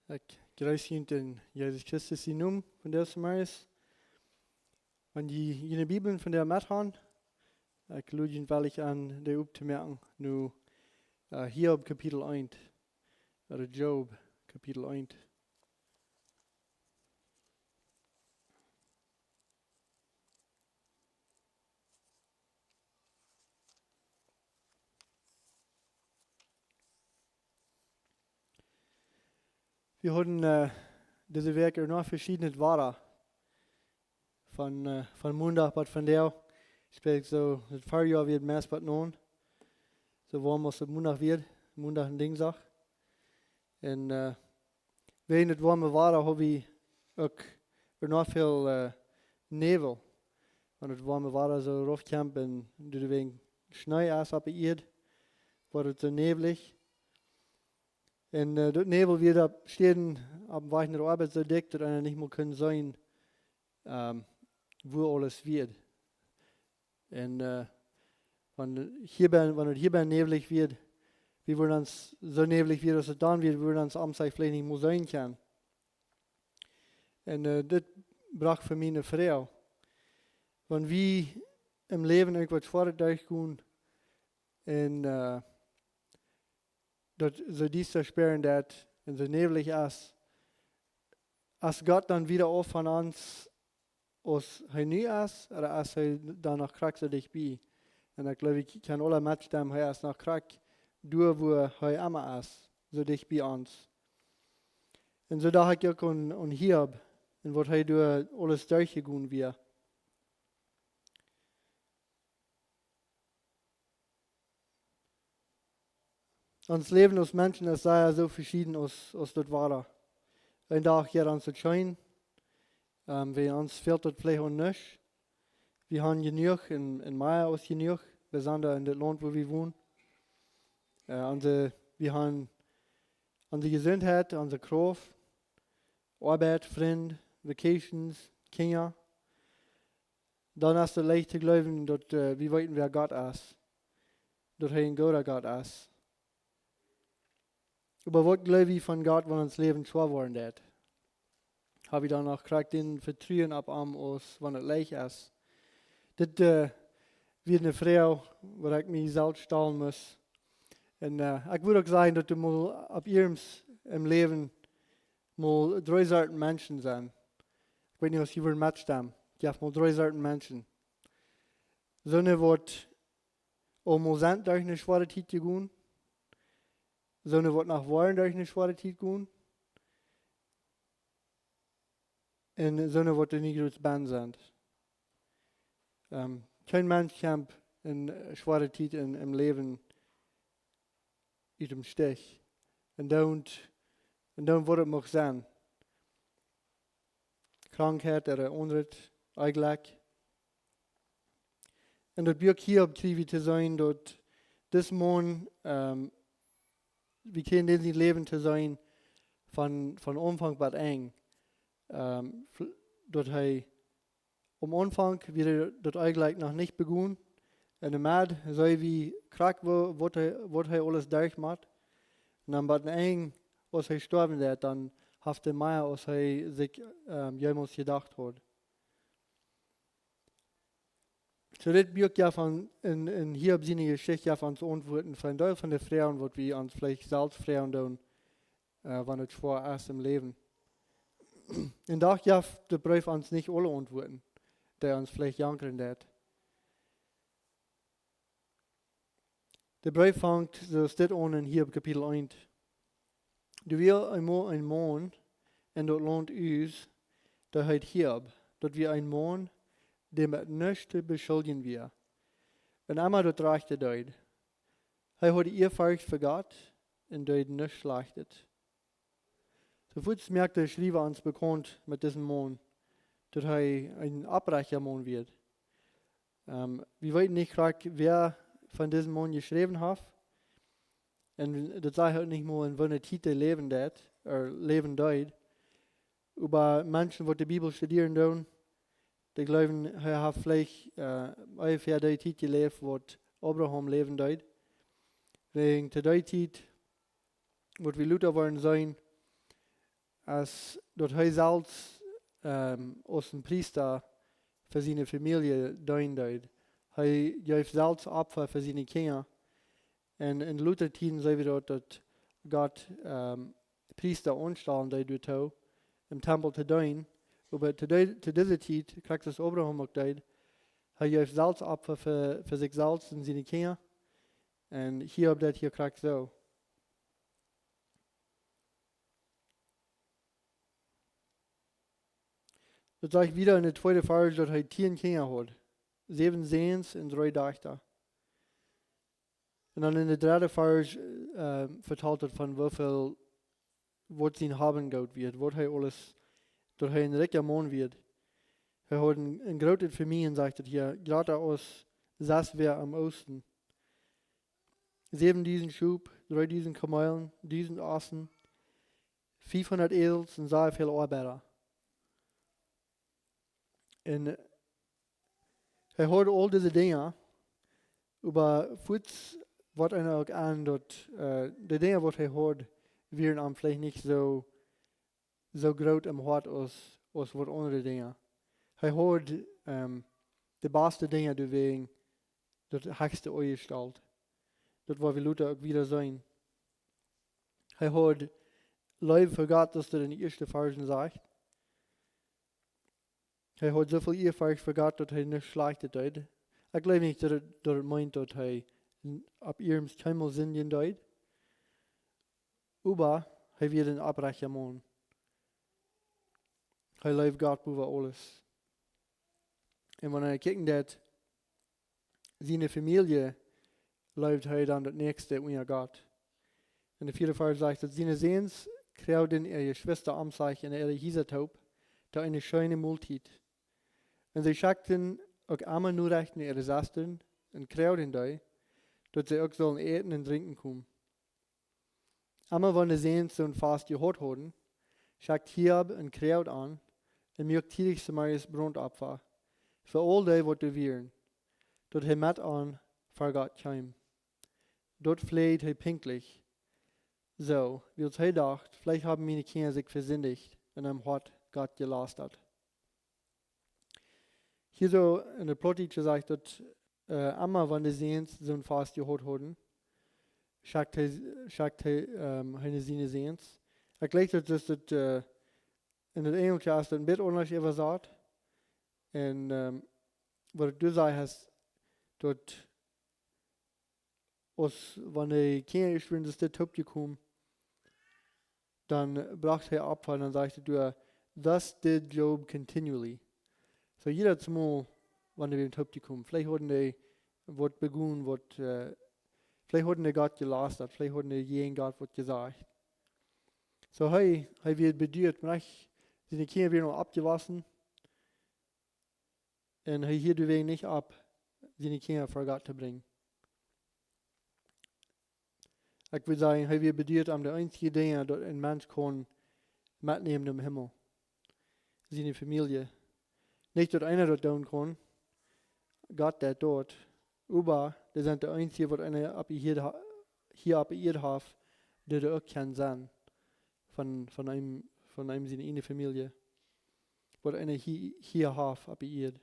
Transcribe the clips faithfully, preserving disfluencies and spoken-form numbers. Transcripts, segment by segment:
Ekj jreess junt en Jesus Christus sienen Nomen vondoag zemorjes. Wan jie june Bibeln vondoag met han, ekj lod junt wellich aun, dee optomoaken. Nu, äh, Hiob Kapitel eent, ooda Job Kapitel eent. Wie hauden, äh, dise Wäakj noch veschiedne Wada. Von, äh, von Mondach bat vondoag. Ekj spräakj soo, daut Farjoa wia meist bat nu. Soo woam aus daut Mondach wia. Mondach un Dinjsdach. Un, äh, wäajen daut woame Wada ha wie uk noch väl, äh, Näwel. Wan daut woame Wada soo rauf kjemt un doawäajen Schnee es oppe Ieed, woat daut soo näwlich. Un, äh, daut Näwel wia opp Städen oppem Wajch no de Oabeit soo dikj, daut eena nich mea kunn seenen, ähm, wua aules wia. Un, äh, wan hia bie, wan daut hia bie näwlich wia, wie wudden ons, soo näwlich wia aus daut dan wia, wudden ons aum Sach veleicht nich mea seenen kjennen. Un, äh, dit brocht fa mie eene Froag. Wan wie em Läwen irjentwaut Schwoaret derchgonen un, äh, daut soo diesta spieren deit un soo näwlich es, es Gott dan wieda auf von ons, aus hee nu es, ooda es hee dan noch krakjt soo dicht bie? Un ekj jleew, ekj kaun aule metstemmen, hee es noch krakjt doa, wua hee emma es, soo dicht bie ons. Un soo docht ekj uk aun, aun Hiob, un waut hee doa aules derchjegonen wia. Ons Läwen aus Menschen es sea soo veschieden aus, aus daut Wada. Een Dach jeit ons daut scheen, ähm, bie ons fält daut veleicht aun nuscht. Wie han jenuach un, un mea aus jenuach, besonda en dit Launt, wua wie wonen. Äh, onse, wie han onse Jesuntheit, onse Krauft, Oabeit, Frind, Vacations, Kjinja. Dan es et leicht to jleewen daut, äh, wie weeten, wäa Gott es. Daut hee een gooda Gott es. Oba waut jleew wie von Gott, wan ons Läwen schwoa woaren deit? Ha wie dan noch krakjt daut Vetruen opp am, aus wan et leicht es? Dit, äh, wia eene Froag, waut ekj mie selfst stalen must. Un, äh, ekj wudd uk sajen, daut du mol opp iernst em Läwen mol dree Sorten Menschen sent. Ekj weet nich, aus jie wudden metstemmen. Jie haben mol dree Sorten Menschen. Soone, waut aul mol sent derch eene schwoare Tiet jegonen. Soone, waut noch woaren derch eene schwoare Tiet gonen. Un soone, waut doa nich groot bie sent. Ähm, kjeen Mensch kjemt en, äh, schwoare Tiet en, em Läwen ut däm Stich. Un dan, un dan woat et noch sennen. Krankheit ooda Onrut, Onjlekj. Un daut Buak Hiob kjrie wie to seenen daut dis Maun, ähm, wie kjennen dän sien Läwen to seenen von, von Aunfank bat Enj. Ähm, fl-, daut hee aum Aunfank wia daut Onjlekj noch nich begonnen. Un doamet see wie krakjt woo, waut hee, waut hee aules derchmoakt. Un dan bat daut Enj, aus hee stoawen deed, dan haft hee mea, aus hee sikj, ähm, jemols jedocht haud. Soo dit Buak jeft ons en, en Hiob siene Jeschicht jeft ons Auntwuaten fa een Deel von de Froagen, waut wie ons veleicht selfst froagen doonen, äh, wan et schwoa es em Läwen. Un doch jeft de Breef ons nich aule Auntwuaten, dee ons veleicht jankren deit. De Breef fangt soo aus dit aun en Hiob Kapitel eent. Doa wia eemol een Maun en daut Launt Uz, dee heet Hiob. Daut wia een Maun, dee met nuscht to beschuldjen wia, un emma daut Rajchte deed. Hee haud Ieafurcht fa Gott un deed nuscht Schlajchtet. Soo fuaz moakt de Schriewa ons bekaunt met disen Maun, daut hee een opprechtja Maun wia. Ähm, wie weeten nich krakjt, wäa von disen Maun jeschräwen haft. Un daut sajcht uk nich mol, en woone Tiet hee läwen deed, ooda läwen deed. Oba Menschen, waut de Bibel studieren doonen, dee jleewen, hee haft veleicht, äh, onjefäa dee Tiet jeläft, waut Abraham läwen deed. Wäajen to dee Tiet, waut wie lota woaren seenen, es daut hee selfst, ähm, aus een Priesta fa siene Famielje deenen deed. Hee jeef selfst Opfa fa siene Kjinja. Un en lota Tieden seen wie daut, daut Gott, ähm, Priesta aunstalen deed doatoo, em Tempel to deenen. Oba to dee, to dise Tiet, krakjt aus Abraham uk deed, hee jeef selfst Opfa fa, fa sikj selfst un siene Kjinja. Un hia opp dit hia krakjt soo. Daut sajcht wieda en de tweede Varsch, daut hee tieen Kjinja haud. Säwen Säns un dree Dajchta. Un dan en de dredde Varsch, äh, vetalt daut von woo väl, waut sien Haben Goot wia, waut hee aules, daut hee een rikja Maun wia. Hee haud een, een grootet Famielje, sajcht daut hia, jrata aus sest wäa em Oosten. Säwen dusent Schop, dree dusent Kameelen, dusent Ossen, fiefhundat Äsels un sea väl Oabeida. Un, äh, hee haud aul dise Dinja, oba fuaz woat eena uk aun daut, äh, de Dinja waut hee haud, wieren am veleicht nich soo, soo groot em Hoat aus, aus waut aundre Dinja. Hee haud, ähm, de baste Dinja doawäajen daut hechste aunjestalt. Daut woa wie lota uk wieda seenen. Hee haud Leew fa Gott, aus daut en de ieeschte Varschen sajcht. Hee haud soo väl Ea fa, fa Gott, daut hee nuscht Schlajchtet deed. Ekj jleew nich, daut et, daut et meent, daut hee n-, opp iernst kjeenmol sindjen deed. Oba hee wia een opprechta Maun. Hee leewd Gott bowa aules. Un wan wie kjikjen daut, siene Famielje leewd hee dan daut näakjste unja Gott. En de vieede Varsch sajcht daut, siene Säns kjrieejen äare Jeschwista om sikj en äare Hiesa toop, to eene scheene Moltiet. Un see schekjten uk emma Norechten no äare Sestren un kjrieejen dee, daut see uk sullen äten un drinkjen komen. Emma wan de Säns soon Fast jehaut hauden, schekjt Hiob een Kjrieej aun un muak tiedich zemorjes Brauntopfa fa aul dee, waut doa wieren, daut hee met an ver Gott kjeem. Daut fläajd hee pinkjtlich soo, wiels hee docht, veleicht haben miene Kjinja sikj vesindicht un em Hoat Gott jelastat. Hia soo en de Plautdietsche sajcht daut, äh, emma wan de Säns soon Fast jehaut hauden, schekjt hee, schekjt hee, ähm, hee siene Säns. Ekj jleew daut es daut, äh, en daut Enjelsche es daut een bät aundasch äwasat. Un, ähm, waut ekj doa saj es daut aus wan de Kjinja ieescht wieren, daut dee toop jekomen, dan brocht hee Opfa un dan sajcht hee doa, "Thus did Job continually." Soo jiedet Mol, wan dee wieren toop jekomen. Veleicht hauden dee waut begonen, waut, äh, veleicht hauden dee Gott jelastat, veleicht hauden dee jäajen Gott waut jesajcht. Soo hee, hee wia beduat, oba siene Kjinja wieren aul oppjewossen. Un hee hieed doawäajen nich opp, siene Kjinja ver Gott to brinjen. Ekj wudd sajen, hee wia beduat om de eensje Dinja, daut een Mensch kaun metnämen nom Himmel. Siene Famielje. Nich daut eena daut doonen kaun, Gott deit daut. Oba dee sent de eensje, waut eena opp Ieed ha-, hia opp Ieed haft, dee doa uk kaun sennen. Von, von eenem, von eenem siene ieejne Famielje. Waut eena hia, hia haft opp Ieed.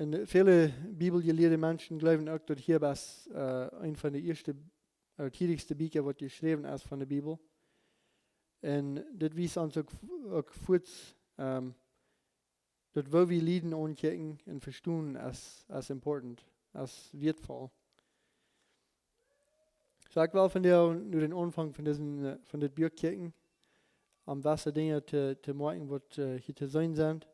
Un väle bibeljelieede Menschen jleewen uk, daut Hiob es, äh, een von de ieeschte, äh, tiedichste Bieekja, waut jeschräwen es von de Bibel. Un dit wiest ons uk, uk fuaz, ähm, daut woo wie Lieden aunkjikjen un vestonen es, es important, es wieetvoll. Soo, ekj well vondoag no dän Aunfank von disen, äh, von dit Buak kjikjen, om wesse Dinja to, to moakjen, waut, äh, hia to seenen sent.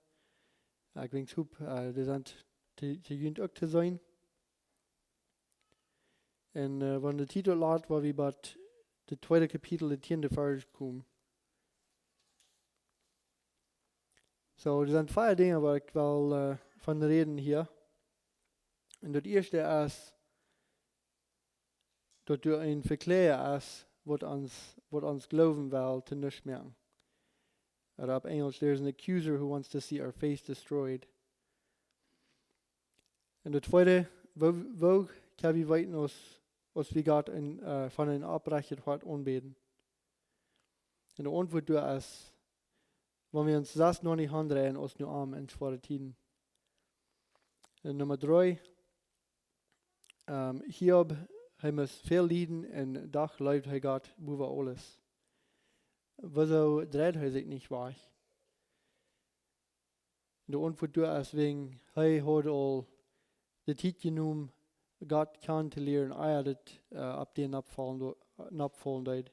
Ekj wensch, hop, äh, dee sent to, to junt uk to seenen. Un, äh, wan de Tiet lat, woa wie bie daut tweede Kapitel, de tieende Varsch komen. Soo, doa sent vea Dinja, waut ekj well, äh, von räden hia. Un daut ieeschte es, daut doa een Vekjläaja es, waut ons, waut ons Gloowen well to nuscht moaken. Ooda opp Enjelsch, "There's an accuser who wants to see our faith destroyed." Un daut tweede, woo, woo kjenn wie weeten, aus, aus wie Gott een, äh, von een oprechtet Hoat aunbäden? Un de Auntwuat doa es, wan wie ons selfst noch nich aundreien aus no am en schwoare Tieden. Un Numma dree, ähm, Hiob, hee must väl lieden un doch leewd hee Gott bowa aules. Wuarom dreid hee sikj nich wajch? De Auntwuat doa es wäajen, hee haud aul de Tiet jenomen, Gott kjanen to lieren, ea daut, äh, opp dän noppfaulen do-, noppfaulen deed.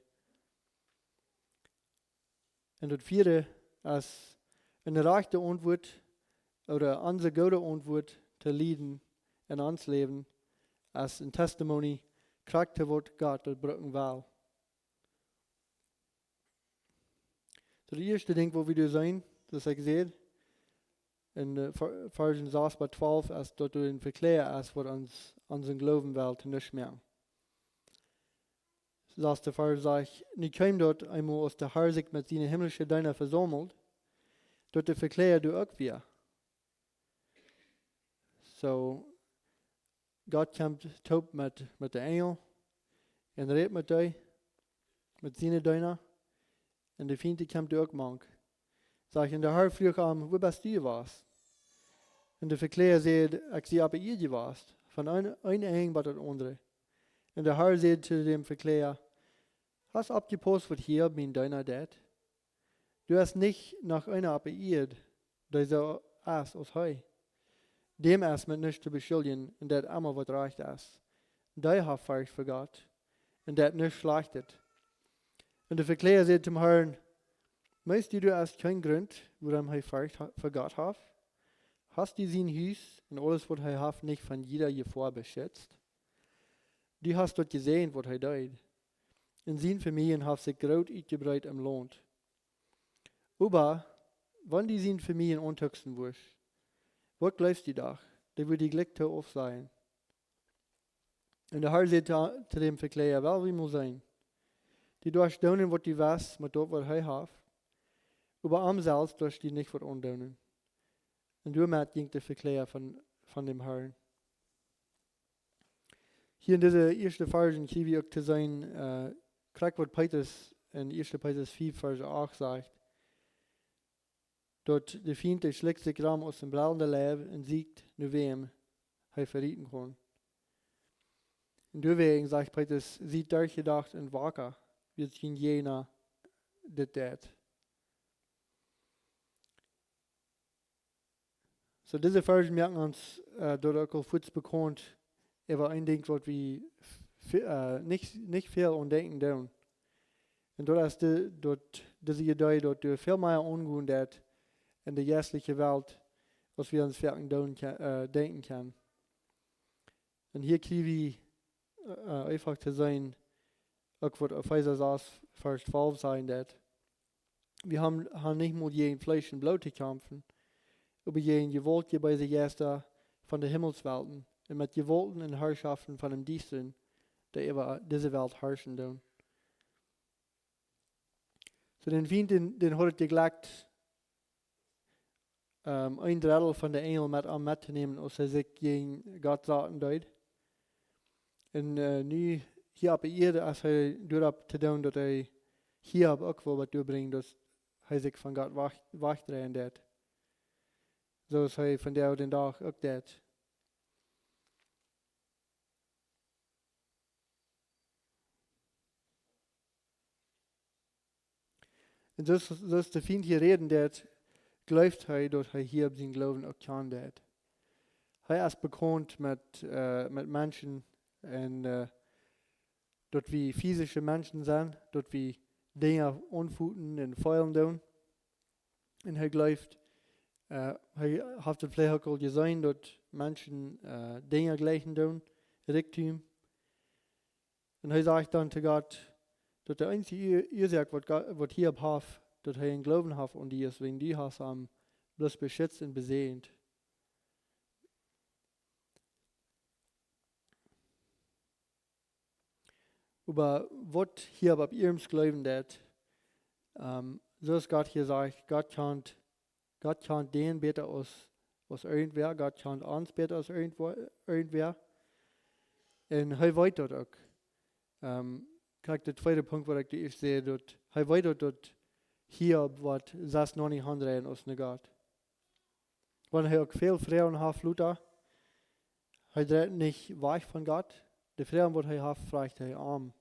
Un daut vieede es, eene rajchte Auntwuat, ooda onse goode Auntwuat to lieden en ons Läwen, es een Testimony, krakjt waut Gott daut brucken well. Daut ieeschte Dinkj, waut wie doa seenen, daut ekj säd, en, äh, Ver-, Varsch sas bat twalf, es daut doa een Vekjläa es, waut ons, onsen Gloowen well to nuscht moaken. Sasde Varsch sajcht: Nu kjeem daut eemol, aus de Har sikj met siene himlische Deena vesaumelt, daut de Vekjläa doa uk wia. Soo, Gott kjemt toop met, met de Enjel un rät met dee, met siene Deena. Un de Fient, dee kjemt doa uk mank. Sajcht, un de Har fruach am: Wua best du jewast? Un de Vekjläa säd: Ekj sie oppe Ieed jewast, von een, een Enj bat daut aundre. Un de Har säd to däm Vekjläa: Hast oppjepaust, waut Hiob, mien Deena, deed? Doa es nich noch eena oppe Ieed, dee soo es aus hee. Däm es met nuscht to beschuldjen un deit emma, waut rajcht es. Dee haft Forcht fa Gott un deit nuscht Schlajchtet. Un de Vekjläa säd tom Harn: Meenst du, doa es kjeen Grunt, wuarom hee Forcht ha-, fa Gott haft? Hast du sien Hus un aules, waut hee haft, nich von jieda Jefoa beschitzt? Du hast daut jeseenen, waut hee deed. Un sien Famielje haft sikj groot utjebreet em Launt. Oba wan du sien Famielje auntookjst, wudd, waut jleefst du doch, dee wudd die jlikj too aufsajen. Un de Har säd to, to däm Vekjläa: Well wie mol seenen. Du doascht doonen, waut du west, met daut, waut hee haft. Oba am selfst doascht du nich waut aundoonen. Un doamet jinkj de Vekjläa von, von däm Harn. Hia en dise ieeschte Varsch kjrie wie uk to seenen, äh, krakjt waut Petrus en ieeschte Petrus fief, Varsch acht sajcht, daut de Fient, dee schlikjt sikj rom aus een brellenda Leiw un sieekjt no wäm hee vejäwen kaun. Un doawäajen sajcht Petrus: Siet derchjedocht un wacka, wiels jun Jäajna dit deit. Soo, dise Varsch moaken ons, äh, daut uk aul fuaz bekaunt, äwa een Dinkj, waut wie v-, äh, nich, nich väl aun denkjen doonen. Un daut es de, daut, dise Idee, daut doa väl mea aungonen deit en de jeistliche Welt, aus wie ons foaken doonen kje-, äh, denkjen kjennen. Un hia kjrie wie, äh, eefach to seenen, uk waut Efeesa sas, Varsch twalf sajen deit: Wie haben, haben nich mol jäajen Fleesch un Bloot to kjamfen, oba jäajen Jewaulten, beese Jeista von de Himmelswelten un met Jewaulten un Harschoften von däm Diestren, dee äwa dise Welt harschen doonen. Soo, dän Fient, dän, dän haud et jejlekjt, ähm, een Drettel von de Enjel met am mettonämen, aus hee sikj jäajen Gott saten deed. Un, äh, nu hia oppe Ieed es hee doaropp to doonen, daut hee Hiob uk well waut doabrinjen, daut hee sikj von Gott wajch-, wajchdreien deit. Soo aus hee vondoag dän Dach uk deit. Un soo aus, soo aus de Fient hia räden deit, jleeft hee, daut hee Hiob sienen Gloowen uk kjanen deit. Hee es bekaunt met, äh, met Menschen un, äh, daut wie physische Menschen sent, daut wie Dinja aunfoten un feelen doonen. Un hee jleeft, äh, hee haft et veleicht uk aul jeseenen, daut Menschen, äh, Dinja jleichen doonen, Rikjdom. Un hee sajcht dan to Gott, daut de eensje Ua-, Uasoak, waut Gott, waut Hiob haft, daut hee een Gloowen haft aun die es, wäajen du hast am bloos beschitzt un besäajent. Oba waut Hiob opp iernst jleewen deit, ähm, soo aus Gott hia sajcht, Gott kjant, Gott kjant dän bäta aus, aus irjentwäa, Gott kjant ons bäta aus irjentwäa, irjentwäa. Un hee weet daut uk. Ehm, kjikj, de tweede Punkt waut ekj ieescht säd, daut hee weet daut, daut Hiob woat sest noch nich aundreien aus no Gott. Wan hee uk väl Froagen haft, Lothar, hee dreit nich wajch von Gott. De Froagen waut hee haft, froagt hee am.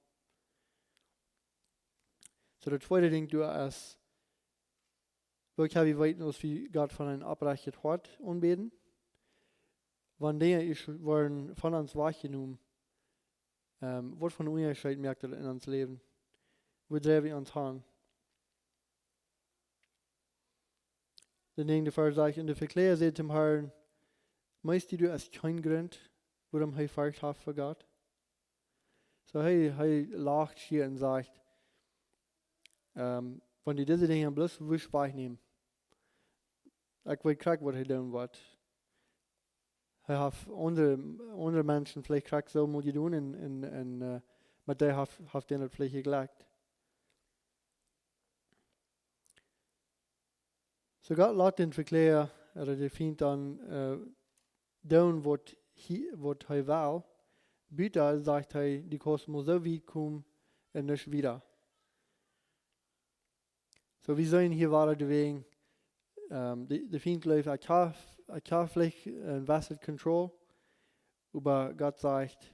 Soo, daut tweede Dinkj doa es, woo kjenn wie weeten, aus wie Gott von een oprechtet Hoat aunbäden? Wan Dinja es woaren von ons wajchjenomen, ehm, waut fa een Unjascheet moakt daut en ons Läwen? Woo dreien wie ons han? De näajende Varsch sajcht: Un de Vekloaga säd toom Harn: Meenst du, doa es kjeen Grunt, wuarom hee Forcht haft fa Gott? Soo, hee, hee lacht hia un sajcht, ehm, wan du dise Dinja bloos wurscht wajchnämen, ekj weet krakjt waut hee doonen woat. Hee haft aundre, aundre Menschen veleicht krakjt soo mol jedonen un, un, un, eh, met dee haft, haft dän daut veleicht jeglekjt. Soo Gott lat dän Vekloaga, ooda de Fient dan, eh, doonen waut hee, waut hee well. Buta sajcht hee, du kaust mau soo wiet komen un nich wieda. Soo, wie seenen hia wada de Wäaj, ehm, de, de Fient jleeft, ekj hab, ekj hab veleicht een bät control, oba Gott sajcht,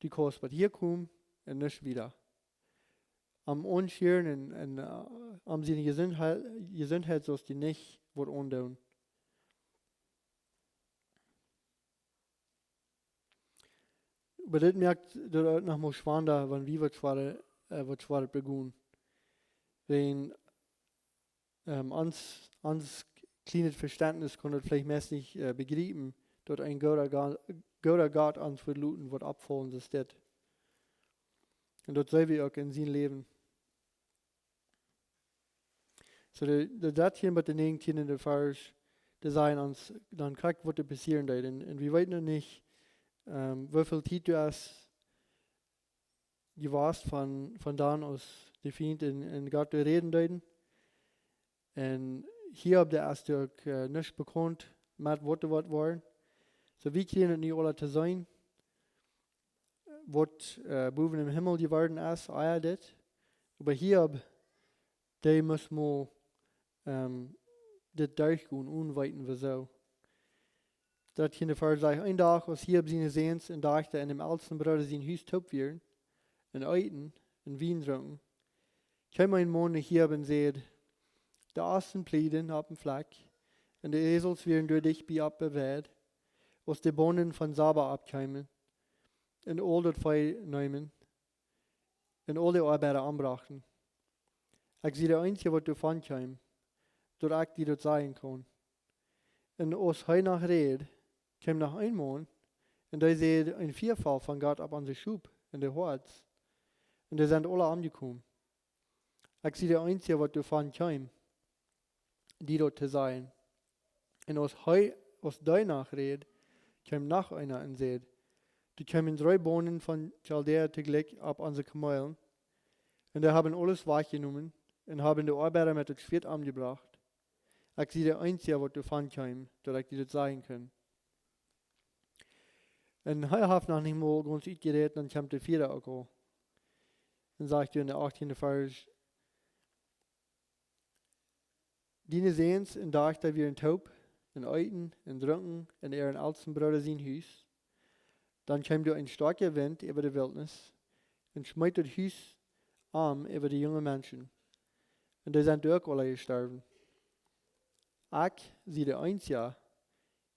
du kaust bat hia komen un nich wieda. Am aunschieren un, un, eh, am siene Jesuntheit, Jesuntheit saust du nich waut aundoonen. Oba dit moakt daut uk noch mol schwanda, wan wie waut schwoaret, eh, waut schwoaret begonen. Wan, ehm, ons, ons kjlienet Vestentnis kaun daut veleicht meist nich, eh, bejriepen, daut een gooda Go-, gooda Gott ons veloten woat oppfaulen, soo aus dit. Un daut seenen wie uk en sien Läwen. Soo, de, de dartieende bat de näajentieende Varsch, dee sajen ons dan krakjt waut doa passieren deed. Un, un wie weeten noch nich, ehm, woo väl Tiet doa es jewast von, von dan aus de Fient un, un Gott doa räden deeden. Un Hiob, dee es uk, eh, nich bekaunt met waut doa woat woaren. Soo, wie kjrieen daut nu aula to seenen, waut, eh, bowen em Himmel jeworden es, ea dit. Oba Hiob, dee must mol, ehm, dit derchgonen, onen weeten woo soo. Dartieende Varsch sajcht: Een Dach, aus Hiob siene Säns un Dajchta en däm elsten Brooda sien Hus toop wieren, un eeten un Wien drunken, kjeem een Maun no Hiob un säd: De Ossen plieden opp däm Flakj, un de Äsels wieren doa dicht bie opp de Weid, aus de Bonen von Saba oppkjeemen, un aul daut Vee neemen, un aul de Oabeida ombrochten. Ekj sie de eensja waut doavon kjeem, daut ekj die daut sajen kaun. Un aus hee noch räd, kjeem noch een Maun, un dee säd: Een Väafal von Gott opp onse Schop un de Hoads, un dee sent aula omjekomen. Ekj sie de eensja waut doavon kjeem, die daut to sajen. Un aus hee, aus dee noch räd, kjeem noch eena un säd: Doa kjeemen dree Bonen von Chaldea toojlikj opp onse Kameelen, un dee haben aules wajchjenomen un haben de Oabeida met daut Schwieet omjebrocht. Ekj sie de eensja waut doavon kjeem, daut ekj die daut sajen kunn. Un hee haft noch nich mol gaunz utjerät, dan kjemt de Vieeda uk aul. Un sajcht doa en de achtieende Varsch: Diene Säns un Dajchta wieren toop un eeten un drunken en äaren elsten Brooda sien Hus. Dan kjeem doa een stoakja Wint äwa de Wiltnis un schmeet daut Hus om äwa de junge Menschen, un dee sent doa uk aula jestorwen. Ekj sie de eensja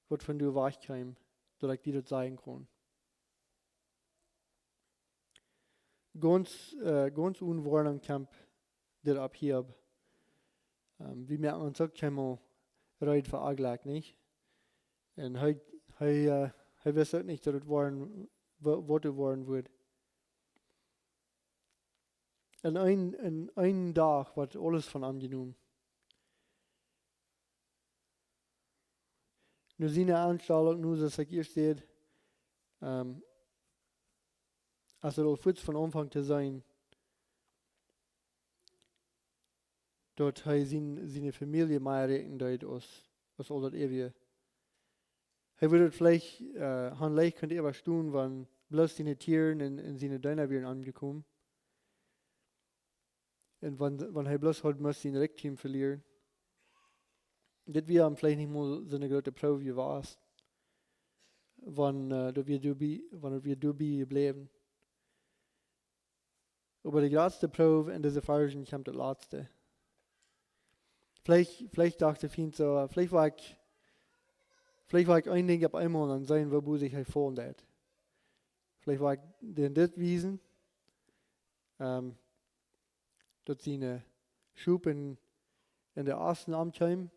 waut von doa wajchkjeem, daut ekj die daut sajen kunn. Gaunz, eh, gaunz onen Woarnunk kjemt dit opp Hiob. Ehm, wie moaken ons uk kjeenmol reed fa Onjlekj, nich? Un hee, hee, eh, hee wist uk nich daut et woaren, wa-, waut et woaren wudd. En een, en een Dach woat aules von am jenomen. Nu siene Enstalunk, nu, soo aus ekj ieescht säd, ehm, aus et aul fuaz von Aunfank to seenen, daut hee sien, siene Famielje mea räakjnen deed aus, aus aul daut äwje. Hee wudd et veleicht, eh, han leicht kunt äwastonen, wan bloos siene Tieren un, un siene Deena wieren omjekomen. Un wan, wan hee bloos haud must sien Rikjdom velieren. Dit wia am veleicht nich mol soone groote Proow jewast. Wan, äh, daut wia doabie, wan daut wia doabie jebläwen. Oba de jratste Proow en dise Varschen kjemt daut latste. Veleicht, veleicht docht de Fient soo, veleicht woa ekj, veleicht woa ekj een Dinkj opp eemol un dan seenen, woo bosich hee fälen deit. Veleicht woa ekj dän dit wiesen, ähm, daut siene Schop en, en de Osten aunjeemen.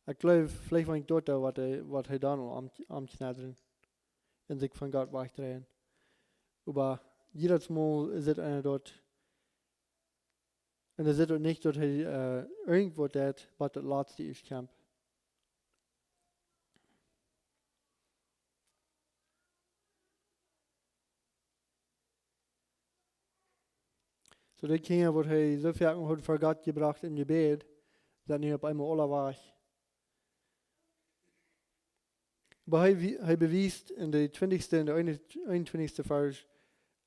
Ekj jleew, veleicht woa ekj daut doonen, waut hee, waut hee dan aun, aunkjnedren un sikj von Gott wajchdreien. Oba jiedet Mol sitt eena doa, un hee sitt uk nich, daut hee, äh, irjentwaut deit, waut daut latste es, kjemt. Soo de Kjinja, waut hee soo foaken haud ver Gott jebrocht em Jebäd, sent nu opp eemol aula wajch. Oba hee wie-, hee bewiest en de twintichste un de een-, eenuntwintichste Varsch,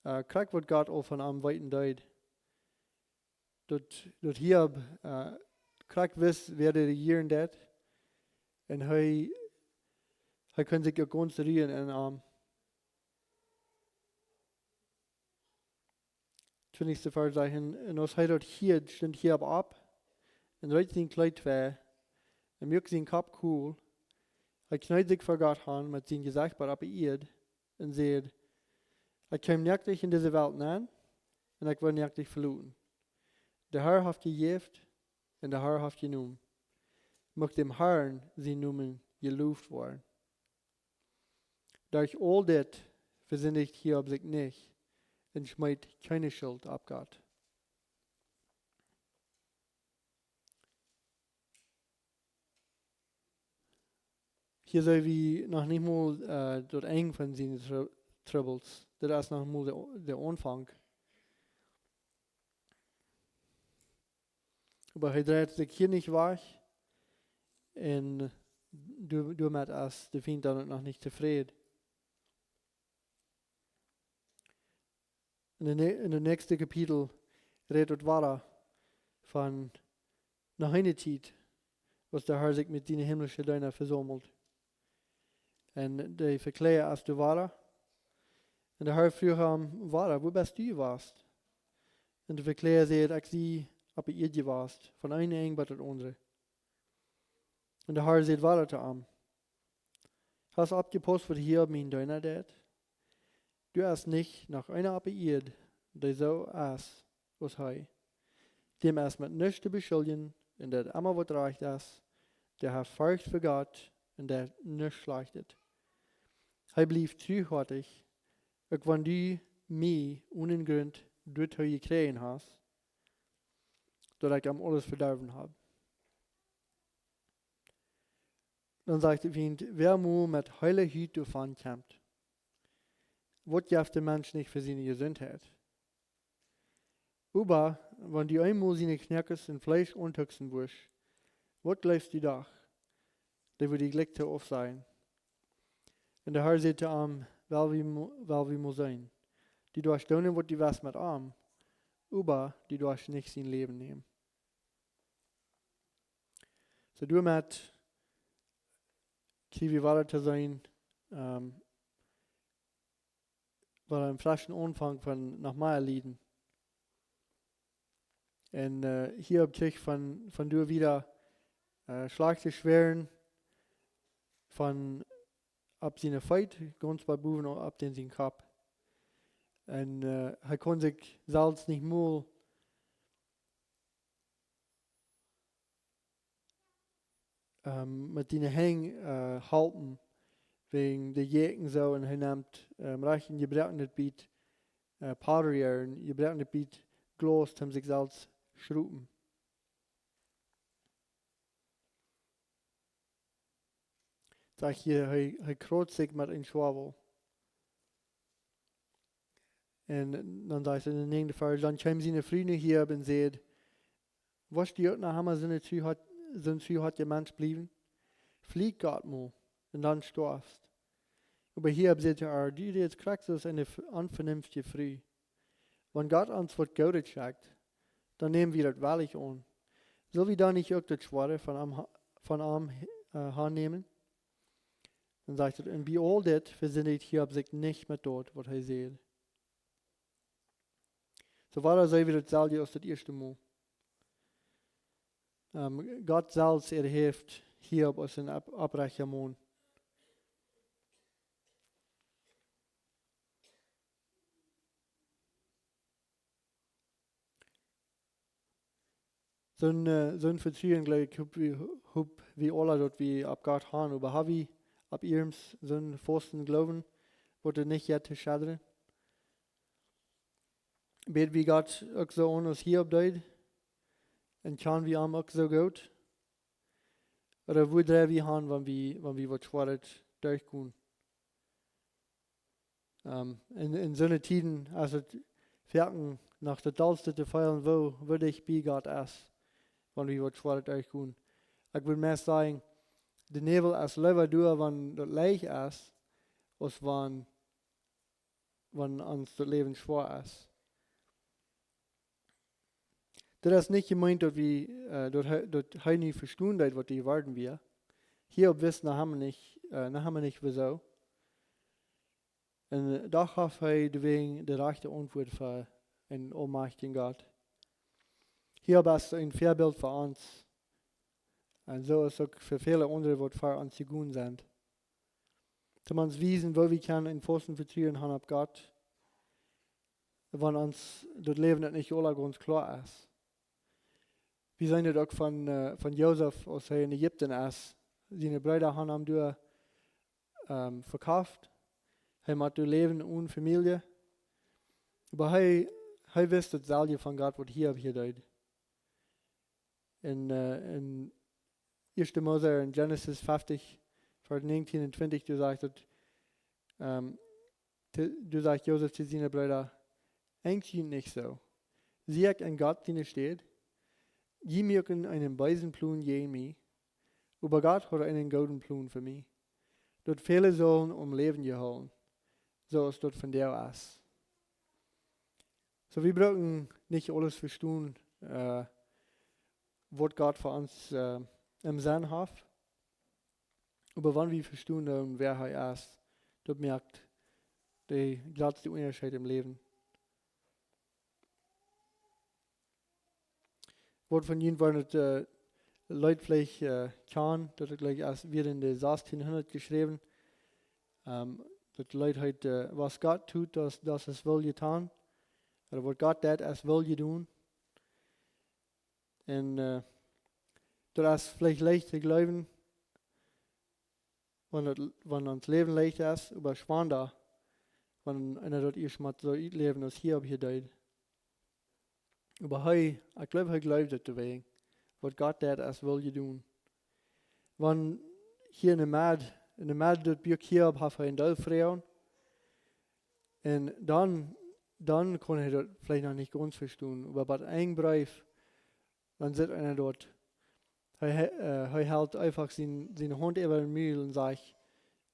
äh, krakjt waut Gott aul von am weeten deed. Daut, daut Hiob, äh, krakjt wist, wäa de rejieren deit. Un hee, hee kunn sikj uk gaunz ruen en am. Twintichste Varsch sajcht: Un, un aus hee daut hieed, stunt Hiob opp un reet sien Kjleet twei un muak sien Kopp kolt. Hee kjneed sikj ver Gott han met sien Jesecht bat opp de Ieed un säd: Ekj kjeem noakt en dise Welt nenn un ekj woa noakt veloten. De Herr haft jejäft un de Herr haft jenomen. Mucht däm Herrn sien Nomen jelowt woaren. Derch aul dit vesindicht Hiob sikj nich un schmeet kjeene Schult opp Gott. Hia seene wie noch nich mol, äh, daut Enj von siene Tru-, Trubbels. Daut es noch mol de, de Aunfank. Oba hee dreit sikj hia nich wajch. Un doa-, doamet es de Fient dan uk noch nich tofräd. En de nä-, en de näakjste Kapitel rät daut wada von noch eene Tiet, aus de Herr sikj met siene himlische Deena vesaumelt. Un de Vekloaga es doa wada. Un de Herr fruach am wada: Wua best du jewast? Un de Vekloaga säd: Ekj sie opp de Ieed jewast, von een Enj bat daut aundre. Un de Herr säd wada to am: Hast oppjepaust, waut Hiob mien Deena deit? Doa es nich noch eena opp de Ieed, dee soo es aus hee. Däm es met nuscht to beschuldjen un deit emma waut rajcht es. Dee haft Forcht fa Gott un deit nuscht Schlajchtet. Hee blift truhoatich, uk wan du mie onen Grunt doatoo jekjräajen hast, daut ekj am aules vedorwen hab. Dan sajcht de Fient: Wäa mol met heele Hut doavon kjemt, waut jeft de Mensch nich fa siene Jesuntheit? Oba wan du eemol siene Knoakes un Fleesch auntucksen wurscht, waut jleefst du doch, dee wudd die jlikj to aufsajen? Un de Herr säd to am: Well wie mo-, well wie mol seenen. Du doascht doonen, waut du west met am, oba du doascht nich sien Läwen nämen. Soo, doamet kjrie wie wada to seenen, ähm, wada een freschen Aunfank von noch mea Lieden. Un, äh, Hiob kjrieech von, von doa wieda, äh, schlajchte Schwäaren, von opp siene Feet, gaunz bat bowen opp dän sien Kopp. Un, äh, hee kunn sikj selfst nich mol ähm, met siene Henj, äh, halpen, wäajen dee jäajen soo, un hee nemt, ähm, rajcht een jebroakenet Bät, äh, pottery, een jebroakenet Bät Glaus, om sikj selfst schrupen. Sajcht hia, hee, hee krauzt sikj met een Schwawel. Un dan sajcht et en de näajende Varsch: Dan kjeem siene Fru no Hiob un säd: Woascht du uk noch emma soon tru-, soon truhoatja Mensch bliewen? Fluch Gott mol, un dan stoafst. Oba hia sajcht hee: "Du rätst krakjt soo aus eene v-, onvenenftje Fru. Wan Gott ons waut Goodet schenkt, dan näm wie daut woll aun. Sell wie dan nich uk daut Schwoare von am ha-, von am, äh, aunnämen?" Dan sajcht hee: "Un bie aul dit vesindicht Hiob sikj nich met daut, waut hee säd." Soo wia hee wada daut selwje aus daut ieeschte Mol. Ähm, Gott selfst erhäft Hiob aus een op-, oprajchta Maun. Soon, äh, soon Vetruen, jleew ekj, hop wie, hop wie aula, daut wie opp Gott gonen, oba ha wie opp ieescht soon fausten Gloowen, waut doa nich jeit to schedren? Bäd wie Gott uk soo aun aus Hiob deed? Un kjan wie am uk soo goot? Ooda woo drei wie gonen, wan wie, wan wie waut Schwoaret derchgonen? Ähm, en, en soone Tieden, aus et foaken noch daut dollste to feelen, woo, woo dicht bie Gott es, wan wie waut Schwoaret derchgonen. Ekj wudd mea sajen, de Näwel es leewa doa, wan daut Licht es, aus wan, wan ons daut Läwen schwoa es. Daut es nich jemeent, daut wie, äh, daut hee, daut hee nich vestonen deed, waut de Woarheit wia. Hiob wist noch emma nich, äh, noch emma nich, woo soo. Un doch haft hee doawäajen de rajchte Auntwuat fa eenen aulmajchtjen Gott. Hiob es een Väabilt fa ons. Un soo es uk fa väle aundre, waut ver ons jegonen sent. Toom ons wiesen, woo wie kjennen een fausten Vetruen gonen opp Gott, wan ons daut Läwen nich aula gaunz kloa es. Wie seenen daut uk von, äh, von Josef, aus hee en Ägipten es. Siene Breeda haben am doa, ähm, vekoft. Hee mott doa läwen one Famielje. Oba hee, hee wist daut selwje von Gott, waut Hiob hia deed. En, äh, en ieeschte Mose, en Genesis feftig, Varsch näajentieen un twintich, doa sajcht daut, ähm, to-, doa sajcht Josef to siene Breeda: "Enjst junt nich soo. Sie ekj en Gott siene Städ? Jie moaken eenen beesen Plon jäajen mie, oba Gott haud eenen gooden Plon fa mie, daut väle sullen om Läwen jehoolen, soo aus daut vondoag es." Soo, wie brucken nich aules vestonen, äh, waut Gott fa ons, äh, em Senn haft. Oba wan wie vestonen, dan wäa hee es, daut moakt dän jratsten Unjascheet em Läwen. Waut von junt woaren daut, äh, Leet veleicht, äh, kjanen, daut ekj jleich es, wort en de sastieenhundat jeschräwen. Ähm, daut Leet heet, äh, "Was Gott tut, das, das ist wohl getan." Ooda "Waut Gott deit, es woll jedonen." Un, äh, daut es veleicht leicht to jleewen, wan daut, wan ons Läwen leicht es, oba schwanda, wan eena daut ieescht mott soo utläwen, aus Hiob hia deed. Oba hee, ekj jleew, hee jleewd daut doawäajen, "Waut Gott deit, es woll jedonen." Wan hia en de Med, en de Med daut Buak Hiob haft hee een Deel Froagen, un dan, dan kaun hee daut veleicht noch nich gaunz vestonen, oba bie een Breef, dan sitt eena doa. Hee, hee, äh, hee helt eefach sien, siene Haunt äwa dän Mul un sajcht: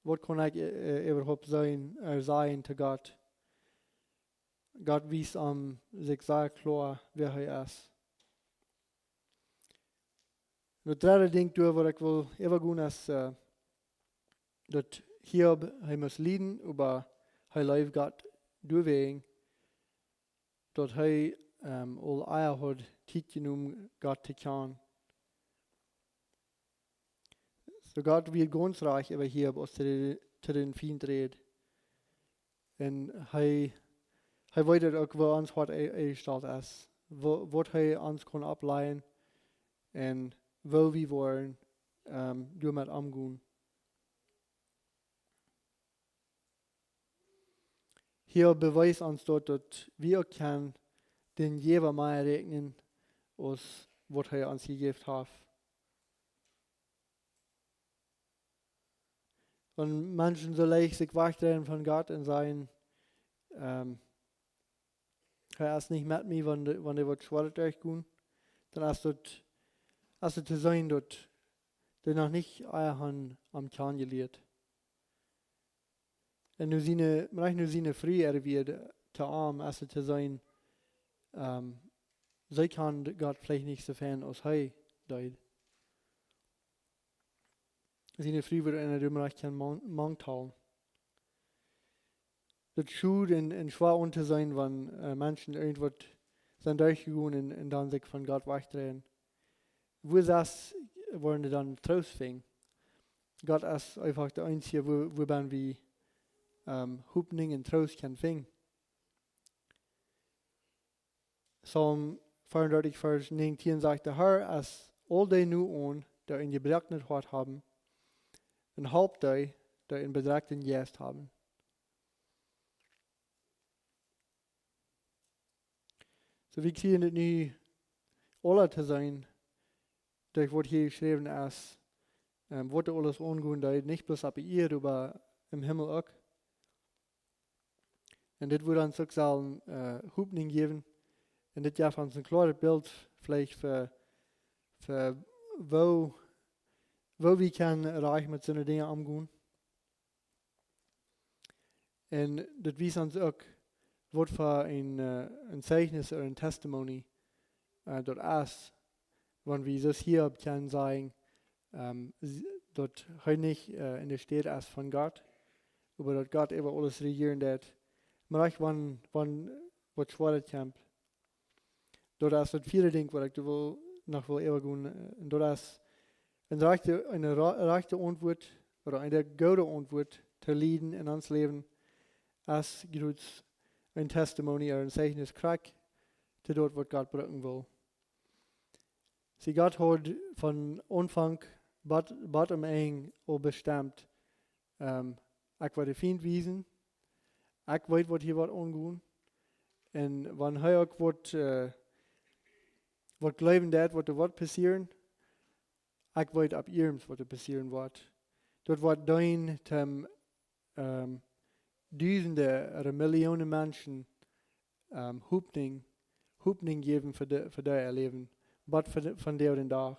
"Waut kaun ekj, äh, äwahaupt sajen, äh, sajen to Gott?" Gott wiest am sikj sea kloa, wäa hee es. Daut dredde Dinkj doa, waut ekj well äwagonen, es, äh, daut Hiob, hee must lieden, oba hee leeft Gott doawäajen, daut hee, ähm, aul ea haud Tiet jenomen, Gott to kjanen. Soo Gott wia gaunz rajcht äwa Hiob, aus hee to dän Fient räd. Un hee, hee weet uk, woo ons Hoat e-, enjestalt es, woo, waut hee ons kaun oppläajen un woo wie woaren, ähm, doamet omgonen. Hia bewiest ons daut, daut wie uk kjennen dän Jäwa mea räakjnen, aus waut hee ons jejäft haft. Wan Menschen soo leicht sikj wajchdreien von Gott un sajen, ähm, "Hee es nich met mie, wan de, wan dee waut Schwoaret derchgonen", dan es daut, es daut to seenen, daut dee noch nich ea han am kjanen jelieet. Un nu siene, recht nu siene Fru äare Wieed to am, aus see to seenen, ähm, see kaun Gott veleicht nich soo fein aus hee deed. Siene Fru wudd eena doamet recht kjennen mang-, mank talen. Daut es schwoa un, un schwoa auntoseenen, wan, äh, Menschen irjentwaut sent derchjegonen un, un dan sikj von Gott wajchdreien. Woo sest woaren dee dan Troost finjen? Gott es eefach de eensje, wua, wua wie, ähm, Hopninj un Troost kjennen finjen. Psalm fiefendartich, Varsch näajentieen sajcht: "De Herr es aul dee no aun, dee een jebroaknet Hoat haben, un halpt dee, dee een bedrekjten Jeist haben." Soo, wie kjrieen dit nu aula to seenen, derch waut hia jeschräwen es, ähm, waut doa aules aungonen deed, nich bloos opp de Ieed, oba em Himmel uk. Un dit woat ons uk sellen, äh, Hopninj jäwen. Un dit jeft ons een kloaret Bilt veleicht fa, fa woo, woo wie kjennen rajcht met soone Dinja omgonen. Un daut wiest ons uk, waut fa een, äh, een Zeichnis ooda een Testimony, äh, daut es, wan wie soo hia opp kjennen sajen, ähm, s-, daut hee nich, äh, enne Städ es von Gott, oba daut Gott äwa aules rejieren deit. Mau wan, wan waut Schwoaret kjemt. Daut es daut vieede Dinkj, waut ekj doa well, noch well äwagonen, äh, un daut es eene rajchte, eene ra-, rajchte Auntwuat, ooda eene goode Auntwuat to lieden en ons Läwen, es jrods een Testimony ooda een Zeichnis krakjt to daut, waut Gott brucken well. See, Gott haud von Aunfank bat, bat aum Enj aul bestemt, ähm, ekj woa de Fient wiesen, ekj weet, waut hia woat aungonen. Un wan hee uk woat, äh, waut jleewen deit, waut doa woat passieren, ekj weet opp iernst, waut doa passieren woat. Daut woat dan toom, ähm, Dusende ooda Millionen Menschen, ähm, Hopninj, Hopninj jäwen fa de, fa äa Läwen, waut fa de, von dän Dach.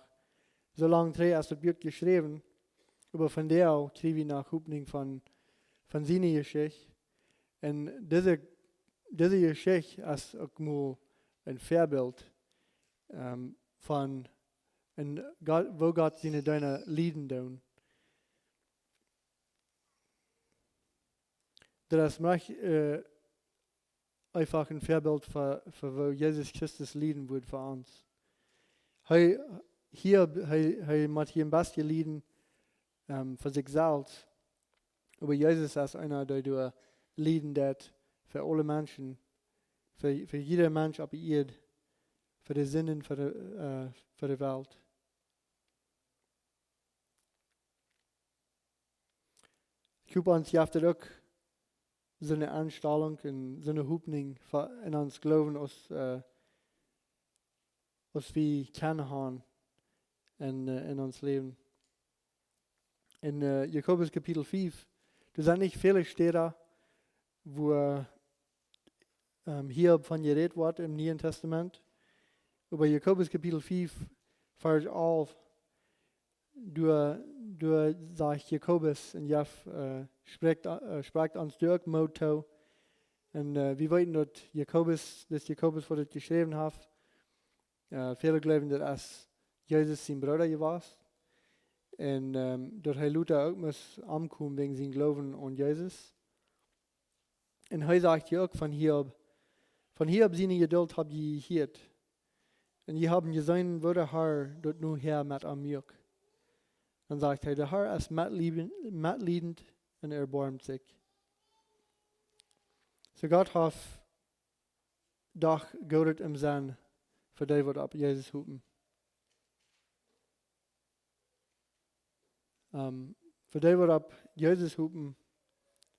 Soo lang trigj es daut Buak jeschräwen, oba vondoag kjrie wie noch Hopninj von, von siene Jeschicht. Un dise, dise Jeschicht es uk mol een Väabilt, ähm, von een Gott, woo Gott siene Deena lieden deit. Daut es mau, äh, eefach een Väabilt fa, fa woo Jesus Christus lieden wudd fa ons. Hee, hia, hee, hee mott hia een bät lieden, ähm, fa sikj selfst. Oba Jesus es eena, dee doa lieden deit fa aule Menschen, fa, fa jieda Mensch opp de Ieed, fa de Sinden, fa de, äh, fa de Welt. Ekj hop, ons jeft daut uk soone Enstalunk un soone Hopninj fa, en ons Gloowen aus, äh, aus wie kjennen haben en, äh, en ons Läwen. En, äh, Jakobus Kapitel fief, doa sent nich väle Städen, wua, ähm, hia von jerät woat em Nieen Tastament. Oba Jakobus Kapitel fief, Varsch alf, doa, doa sajcht Jakobus, un jeft, äh, sprakjt, äh, sprakjt ons doa uk Moot too. Un, äh, wie weeten, daut Jakobus, dis Jakobus, waut daut jeschräwen haft, äh, väle jleewen, daut es Jesus sien Brooda jewast. Un, ähm, daut hee lota uk must omkomen wäajen sienen Gloowen aun Jesus. Un hee sajcht hia uk von Hiob, von Hiob siene Jedult hab jie jehieet. Un jie haben jeseenen, woo de Herr daut nu hia met am muak. Dan sajcht hee, de Herr es metlieden-, metliedend un erboarmt sikj. Soo Gott haft doch Goodet em Senn fa dee, waut opp Jesus hopen. Ähm, fa dee, waut opp Jesus hopen,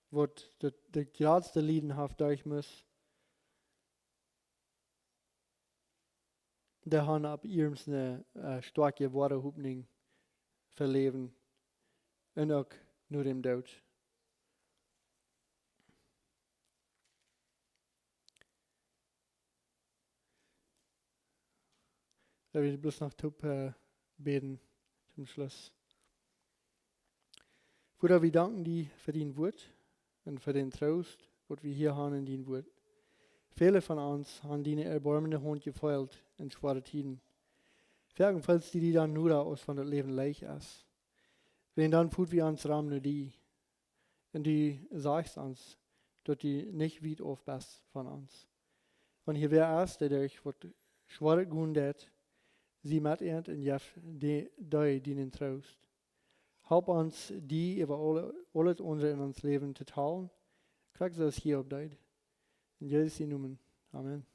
waut daut, daut jratste Lieden haft derchjemust, dee haben opp iernst eene, äh, stoakje, woare Hopninj fa Läwen un uk no dän Doot. Lot ons bloos noch toop, äh, bäden toom Schluss. Voda, wie danken die fa dien Wort. un fa dän Troost, waut wie hia han en dien Wuat. Väle von ons han diene erboarmende Haunt jefeelt en schwoare Tieden. Foaken feelst du die dan noda, aus wan daut Läwen leicht es. Wan dan foot wie ons rom no die. Un du sajchst ons, daut du nich wiet auf best von ons. Wan hia wäa es, dee derch waut Schwoaret gonen deit, sie met an un jeff dee, dee dienen Troost. Halp ons, die äwa aule, aulet aundre en ons Läwen to talen, krakjt soo aus hia opp deed. En Jesus sien Nomen. Amen.